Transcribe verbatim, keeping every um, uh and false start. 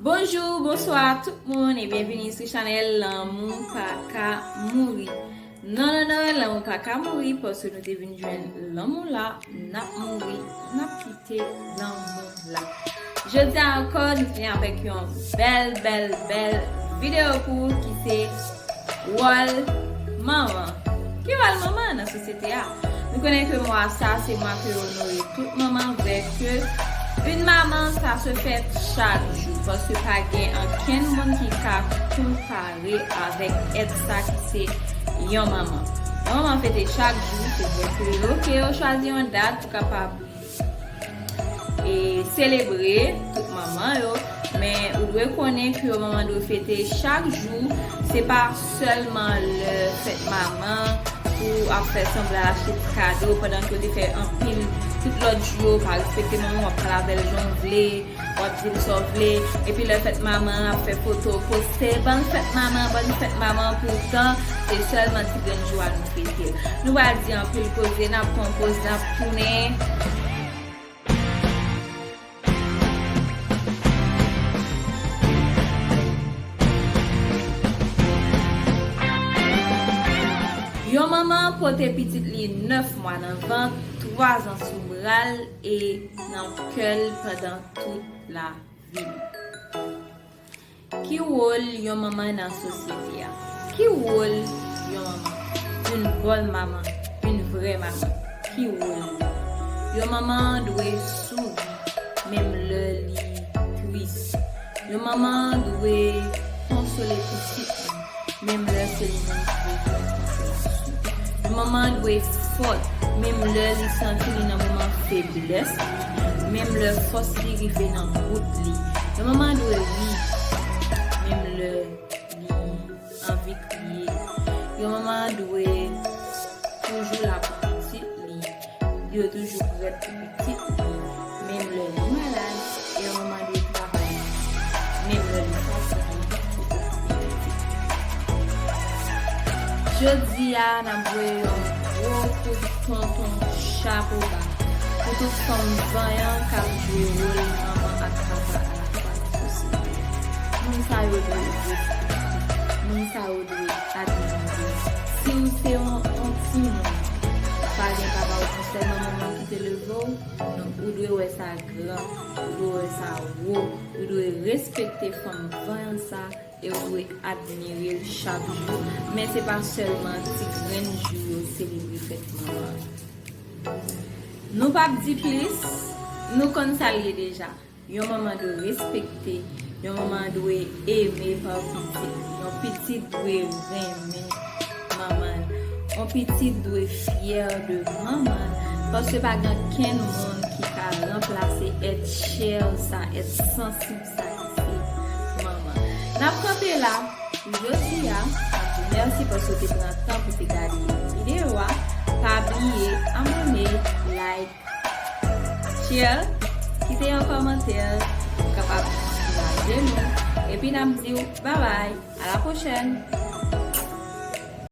Bonjou, bonswa tout moun e byenvini sou chanèl Lanmou Pa Ka Mouri. Non, non, non, lanmou pa ka mouri paske nou te vin jwenn lanmou la, n ap mouri, n ap kite lanmou la. Jodi a ankò, nou vini avèk yon bèl, bèl, bèl videyo pou ou ki se wòl manman. Ki wòl manman nan sosyete a? Nou konnen ke mwa sa se mwa ke yo onore tout manman, vrè ke une maman sa se fèt chak jou, paske pa gen ankenn moun ki ka konpare avèk èd sa ki se yon manman. Yon manman fete chak jou, se vrè ke yo, ke yo chwazi yon dat pou kapab e selebre tout manman yo, men ou dwe konnen ke yon manman dwe fete chak jou, se pa sèlman lè fèt manman pou ap fè sanblan achte ti kado pandan ke w te fè anpil tout lòt jou yo, pa respekte manman, w ap pale avè l jan w vle, w ap di l sa w vle, epi lè fèt manman ap fè foto poste, bòn fèt manman, bòn fèt manman, poutan se sèlman ti grenn jou a nou fete. Nou pa di anpil koze, n ap pran poz, n ap tounen. Yon manman pote pitit li nèf mwa nan vant, twa zan sou bra l e nan kè l pandan tout lavi li. Ki wòl yon manman nan sosyete a? Ki wòl yon manman? Une bonne maman, une vraie maman. Ki wòl li? Yon manman dwe souri, menm lè li tris. Yon manman dwe konsole pitit li, menm lè se li menm ki bezwen konsolasyon. Yon manman dwe fò, menm lè li santi li nan moman feblès, menm lè fòs li rive nan bout li. Yon manman dwe ri, menm lè li anvi kriye. Yon manman dwe toujou la pou pitit li. Li dwe toujou prèt pou pitit li, menm lè li malad. E yon manman dwe travay, menm lè li fatige, pou okipe pitit li. Jodi a, n ap voye yon gwo kout tonton chapo ba pou tout fanm vanyan k ap jwe wòl manman ak papa alafwa nan sosyete a. Moun sa yo dwe respekte. Moun sa yo dwe admire. Si w se yon, yon timoun, pa gen papa ou, se sèlman manman ki te leve w, donk ou dwe wè sa gran, ou dwe wè sa wo, ou dwe respekte fanm vanyan sa, e ou dwe admire l chak jou. Men se pa sèlman ti grenn jou yo selebre fèt manman. Nou p ap di plis, nou konn sa l ye deja. Yon manman dwe respekte, yon manman dwe eme pa pitit li, yon pitit dwe renmen manman l, yon pitit dwe fyè de manman l, paske pa gen kenn moun ki ka ranplase èt chè sa, èt sansib sa ki se manman. N ap kanpe la pou jodi a. N ap di mèsi paske w te pran tan pou te gade videyo a. Pa bliye abòne, like, share, kite yon kòmantè pou kapab ankouraje nou. Epi n ap di w babay, a la pwochèn!